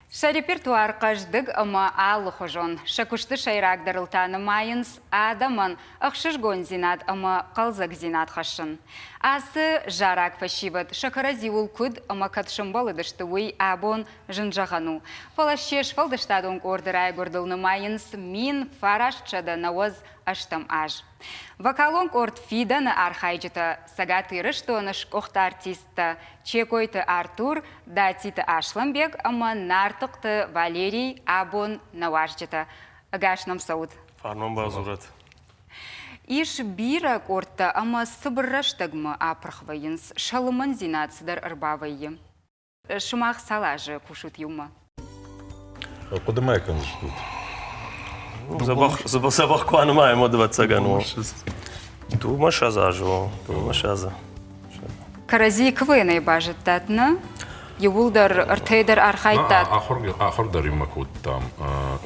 Сӕ репертуар хъӕздыг ӕмӕ алыхуызон. Сӕ куысты сӕйрагдӕрыл та нымайынц адӕмӕн ӕхсызгондзинад ӕмӕ хъӕлдзӕгдзинад хӕссын. Ацы зараг фӕсивӕд сӕ кӕрӕдзиуыл куыд ӕмӕ кӕд сӕмбӕлыдысты, уый абон зын зӕгъӕн у. Фӕлӕ се сфӕлдыстадон къорды райгуырдыл нымайынц 1998 аз. Вокалон къорд «Фидӕны» архайджытӕ Цӕгат Ирыстоны сгуыхт артисттӕ Чекойты Артур, Датиты Аслӕнбег ӕмӕ Нартыхъты Валерий абон нӕ уазджытӕ. Ӕгас нӕм цӕут! Фарнон бадзурӕд. Ис бирӕ къордтӕ ӕмӕ цыбыр рӕстӕгмӕ апырх вӕййынц, сӕ лымӕндзинад цыдӕр ӕрбавӕййы. Сымах цал азы кусут иумӕ? Хъуыды ма кӕндзыстут? Дзӕбӕх куы анымайӕм, уӕд ӕвӕццӕгӕн у. Дыууӕ ссӕдз азы у, дыууӕ ссӕдзы. Кӕрӕдзийы КВН-ӕй базыдтат, нӕ? Иууылдӕр ӕртӕйы дӕр архайдтат? Ахуыр дӕр иумӕ кодтам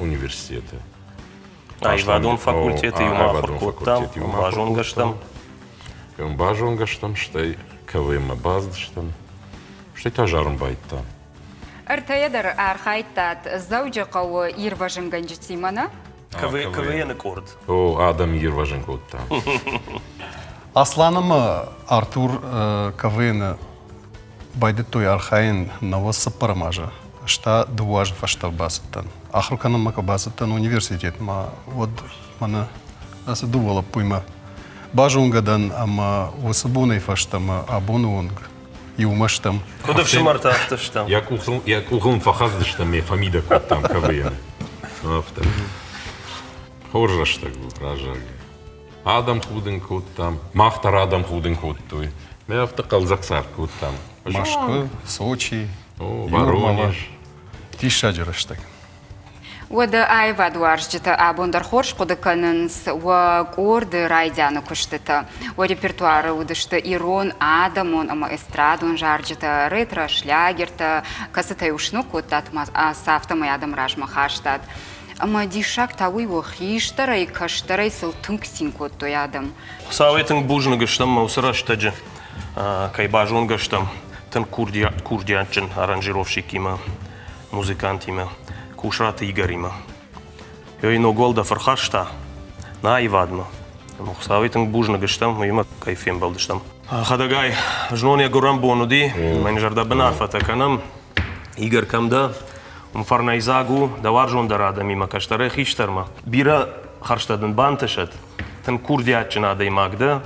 университеты. Аивадон факультеты иумӕ ахуыр кодтам, базонгӕ стӕм. Базонгӕ стӕм, стӕй КВН-мӕ бацыдыстӕм, стӕй та зарын байдыдтам. Ӕртӕйӕ дӕр архайдтат Дзӕуджыхъӕуы ирвӕзынгӕнджытимӕ, нӕ? КВН-ы къорд. О, адӕм ирвӕзын кодта. Аслан ӕмӕ Артур КВН-ы байдыдтой архайын науӕдз цыппӕрӕм азы. Ӕз та дыууӕ азы фӕстӕ бацыдтӕн. Ахуыр кӕнынмӕ куы бацыдтӕн университетмӕ, уӕд мӕнӕ ацы дыууӕ лӕппуимӕ базонгӕ дӕн ӕмӕ уыцы бонӕй фӕстӕмӕ абоны онг иумӕ стӕм. Куыд ӕфсымӕртӕ, афтӕ стӕм. Йӕ къухыл, йӕ къухыл ын фӕхӕцыдыстӕм, ме фӕмидӕг кодтам КВН-ы. Афтӕ. Хорз рӕстӕг у, раззаг. Адӕм худын кодтам, мах дӕр адӕм худын кодтой. Мӕ афтӕ хъӕлдзӕг цард кодтам. Мӕскуы, Сочи, О, Воронеж. Диссаджы рӕстӕг. Уӕдӕ аивадуарзджытӕ абон дӕр хорз хъуыды кӕнынц уӕ къорды райдианы куыстытӕ. Уӕ репертуары уыдысты ирон, адӕмон ӕмӕ эстрадон зарджытӕ, ретро-шлягертӕ, кӕцытӕ-иу сног кодтат ӕмӕ сӕ афтӕмӕй адӕмы размӕ хастат. Ӕмӕ диссаг та уый у, хистӕрӕй, кӕстӕрӕй сыл тынг цин кодтой адӕм. Хуыцауӕй тынг бузныг стӕм мӕ уыцы рӕстӕджы, кӕй базонгӕ стӕм тынг курдиатджын аранжировщикимӕ, музыкантимӕ, Кусраты Игоримӕ. Ёй ног уӕлдӕф ӕрхаста нӕ аивадмӕ. Ӕмӕ Хуыцауӕй тынг бузныг стӕм, уыимӕ кӕй фембӕлдыстӕм. Хӕдӕгай, знон йӕ гуырӕн бон уыди, мӕн зӕрдӕбын арфӕтӕ кӕнӕм. Игорь, кӕм дӕ? Уым фӕрнӕйдзаг у, дӕ уарзондӕр адӕмимӕ кӕстӕрӕй хистӕрмӕ. Бирӕ хӕрзтӕ дын бантысӕд, тынг курдиатджын адӕймаг дӕ,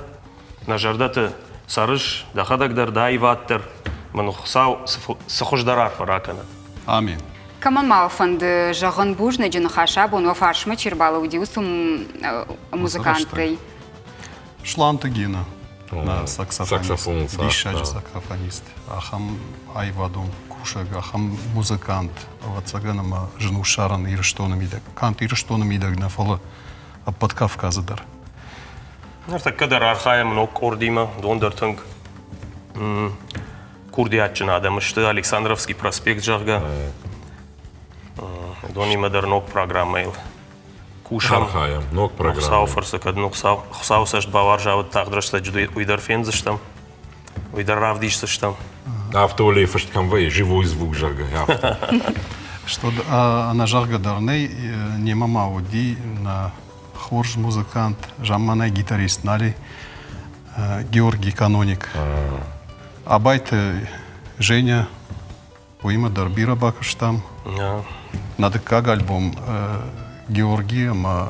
нӕ зӕрдӕты цӕрыс, дӕхӕдӕг дӕр, дӕ аивад дӕр. Мӕн Хуыцау цы хуыздӕр арфӕ ракӕнӕд. Амин. Кӕмӕн ма фӕнды зӕгъын бузныджы ныхас абон уӕ фарсмӕ чи рбалӕууыди, уыцы музыканттӕй? Сланты Гена, нӕ саксофонист, диссаджы саксофонист, ахӕм аивадон кусӕг, ахӕм музыкант, ӕвӕццӕгӕн ӕмӕ зын у ссарын Ирыстоны мидӕг. Канд Ирыстоны мидӕг нӕ, фӕлӕ ӕппӕт Кавказы дӕр. Ныртӕккӕ дӕр архайӕм ног къордимӕ, уыдон дӕр тынг курдиатджын адӕм сты, Александровский проспект, зӕгъгӕ. Уыдонимӕ дӕр ног программӕйыл кусӕм. Архайӕм, ног программӕ. Хуыцауы фӕрцы кӕд ног Хуыцауы цӕст бауарза, уӕд тагъд рӕстӕджы уый дӕр фендзыстӕм, уый дӕр равдисдзыстӕм. Афтӕ уӕлейы фыст кӕм вӕййы, живой звук, зӕгъгӕ, афтӕ. Что ӕнӕзӕгъгӕ дӕр нӕй, немӕ ма уыди нӕ хорз музыкант, замманай гитарист Нали, Георгий Каноник. Абайты Женя, уыимӕ дӕр бирӕ бакуыстам. Нӕ дыккаг альбом Георги ӕмӕ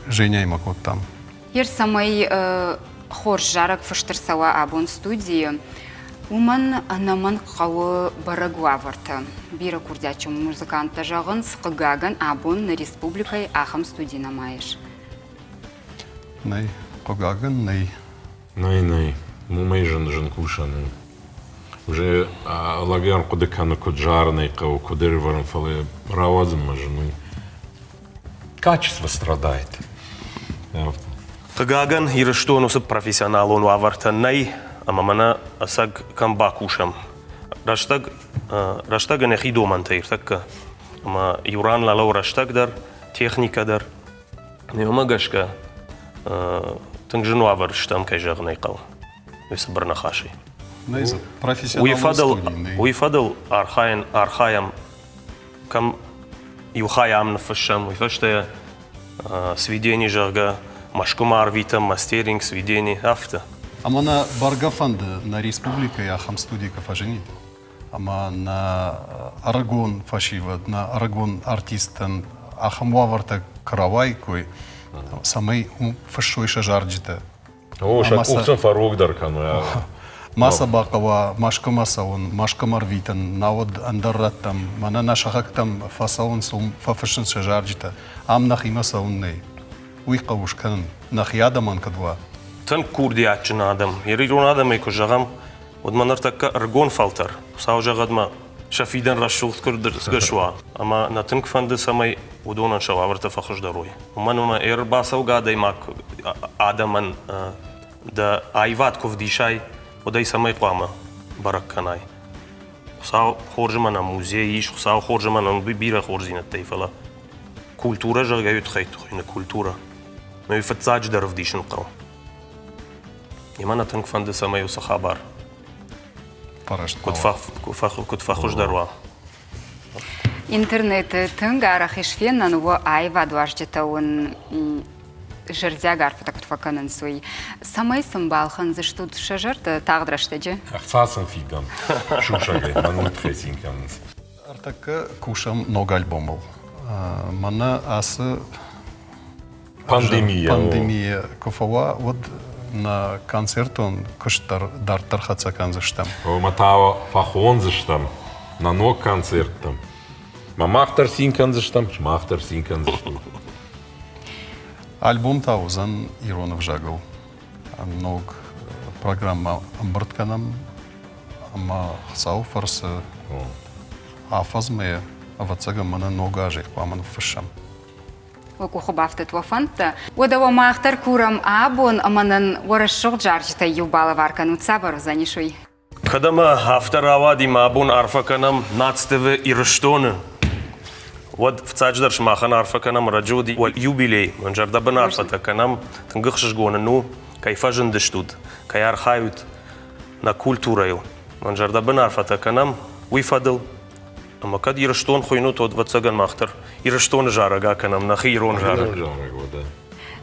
Женяимӕ кодтам. Ер цӕмӕй хорз зарӕг фыст ӕрцӕуа абон студийы, уымӕн ӕнӕмӕнг хъӕуы бӕрӕг уавӕртӕ. Бирӕ курдиатджын музыканттӕ зӕгъынц, хъыгагӕн, абон нӕ республикӕйы ахӕм студи нӕма ис. Нӕй, хъыгагӕн, нӕй. Нӕй, нӕй. Уымӕй зын зын кусӕн у. Уже лӕгӕн хъуыды кӕны, куыд зарын ӕй хъӕуы, куыд ӕрывӕрын, фӕлӕ рауадзынмӕ зын у. Качество страдает. Хъыгагӕн, Ирыстон уыцы профессионалон уавӕртӕ нӕй, ӕмӕ мӕнӕ ӕцӕг кӕм бакусӕм. Рӕстӕг, рӕстӕгӕн йӕхи домӕнтӕ иртӕккӕ. Ӕмӕ иу ран лӕлӕу рӕстӕг дӕр, техникӕ дӕр. Уымӕ гӕсгӕ тынг зын уавӕр стӕм, кӕй зӕгъын ӕй хъӕуы, уый цыбыр ныхасӕй. Уый фӕдыл, уый фӕдыл архайын, архайӕм. Кӕм иу хай ам ныффыссӕм, уый фӕстӕ сведение, зӕгъгӕ, Мӕскуымӕ арвитӕм, мастеринг, сведение, афтӕ. Ӕмӕ нӕ бӕргӕ фӕнды нӕ республикӕйы ахӕм студи куы фӕзынид, ӕмӕ нӕ ӕрыгон фӕсивӕд, нӕ ӕрыгон артисттӕн ахӕм уавӕртӕ куы рауаиккой, цӕмӕй уым фыссой сӕ зарджытӕ. О, сӕ къух сын фӕрогдӕр кӕной. Ма сӕ бахъӕуа Мӕскуымӕ цӕуын, Мӕскуымӕ рвитын, науӕд ӕндӕр рӕттӕм, мӕнӕ нӕ сыхӕгтӕм фӕцӕуынц, уым фӕфыссынц сӕ зарджытӕ. Ам нӕхимӕ цӕуын нӕй. Уый хъӕуы скӕнын, нӕхи адӕмӕн куыд уа. Тынг курдиатджын адӕм. Ирон адӕмӕй куы зӕгъӕм, уӕд ма ныртӕккӕ ӕрыгон фӕлтӕр, Хуыцау зӕгъӕд ма, сӕ фидӕн рӕсугъд куы суа. Ӕмӕ нӕ тынг фӕнды, цӕмӕй уыдонӕн сӕ уавӕртӕ фӕхуыздӕр уой. Уымӕн ӕмӕ ӕрбацӕугӕ адӕймаг адӕмӕн дӕ аивад куы вдисай, уӕд ӕй цӕмӕй хъуамӕ бӕрӕг кӕнай. Хуыцау хорз ӕмӕ нӕм музей ис, Хуыцау хорз ӕмӕ нӕм бирӕ хорздзинӕдтӕ и, фӕлӕ культурӕ, зӕгъгӕ, уый тыххӕй хуыйны культурӕ. Уый фыццаджыдӕр ӕвдисын хъӕуы. Йемӕ нӕ тынг фӕнды, цӕмӕй уыцы хабар куыд фӕхуыздӕр уа. Интернеты тынг арӕх ис фенӕн уӕ аивадуарзджытӕ уын зӕрдиаг арфӕтӕ куыд фӕкӕнынц, уый. Цӕмӕй сын балхӕндзыстут сӕ зӕрдӕ тагъд рӕстӕджы? Ӕхца сын фидӕм сусӕгӕй, мӕн уый тыххӕй цин кӕнынц. Ӕртӕккӕ кусӕм ног альбомыл. Мӕнӕ ацы пандемия, пандемия куы фӕуа, уӕд нӕ концертон куыст дӕр дарддӕр хӕццӕ кӕндзыстӕм. Ӕмӕ та фӕхондзыстӕм нӕ ног концерттӕм. Мӕ мах дӕр цин кӕндзыстӕм, сымах дӕр цин кӕндзыстут. Альбом та уыдзӕн ирон ӕвзагыл. Ног программӕ ӕмбырд кӕнӕм ӕмӕ Хуыцауы фӕрцы афӕдзмӕ, ӕвӕццӕгӕн, мӕнӕ ног азӕй хъуамӕ ныффыссӕм. Уӕ къухы бафтыд уӕ фӕндтӕ. Уӕдӕ уӕ мах дӕр курӕм абон ӕмӕ нын уӕ рӕсугъд зарджытӕй иу балӕвар кӕнут. Цавӕр уыдзӕнис уый? Кӕд ӕмӕ афтӕ рауади мӕ абон арфӕ кӕнӕм НАЦ-ТВ Ирыстоны, уӕд фыццаджыдӕр сымахӕн арфӕ кӕнӕм, ӕрӕджы уыди уӕ юбилей, мӕн зӕрдӕбын арфӕтӕ кӕнӕм, тынг ӕхсызгон ын у, кӕй фӕзындыстут, кӕй архайут нӕ культурӕйыл. Мӕн зӕрдӕбын арфӕтӕ кӕнӕм уый фӕдыл, ӕмӕ кӕд Ирыстон хуыйнут, уӕд, ӕвӕццӕгӕн, мах дӕр Ирыстоны зарӕг акӕнӕм, нӕхи ирон зарӕг. Зарӕг, уӕдӕ.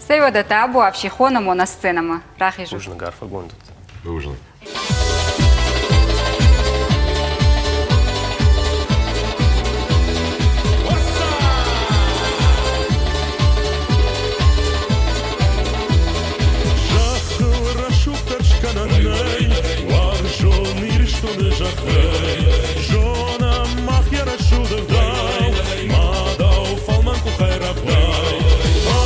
Цӕй уӕдӕ табуафси, хонӕм уӕ нӕ сценӕмӕ. Рахизут. Бузныг, арфӕгонд ут. Бузныг. Зӕххыл рӕсугъддӕр скӕнӕн нӕй, уарзон Ирыстоны зӕххӕй. Зонӕм мах йӕ рӕсугъд ӕгъдау, мадау фӕлмӕн къухӕй рӕвдау. О,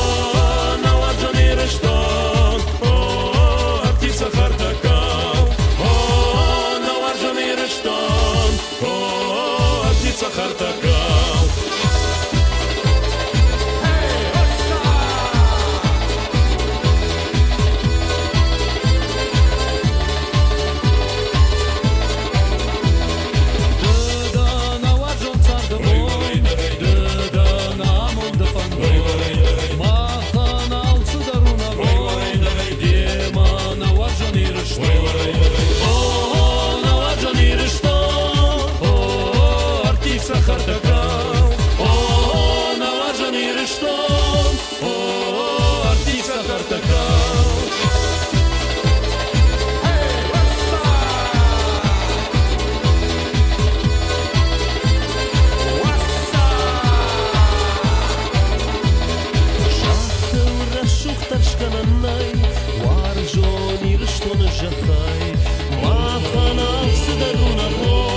нӕ уарзон Ирыстон, о, ӕрттив цӕхӕртӕ кал. О, нӕ уарзон Ирыстон, о, ӕрттив цӕхӕртӕ кал. Рӕсугъддӕр скӕнӕн нӕй уарзон Ирыстоны зӕххӕй. Махӕн алцыдӕр у нӕ бон.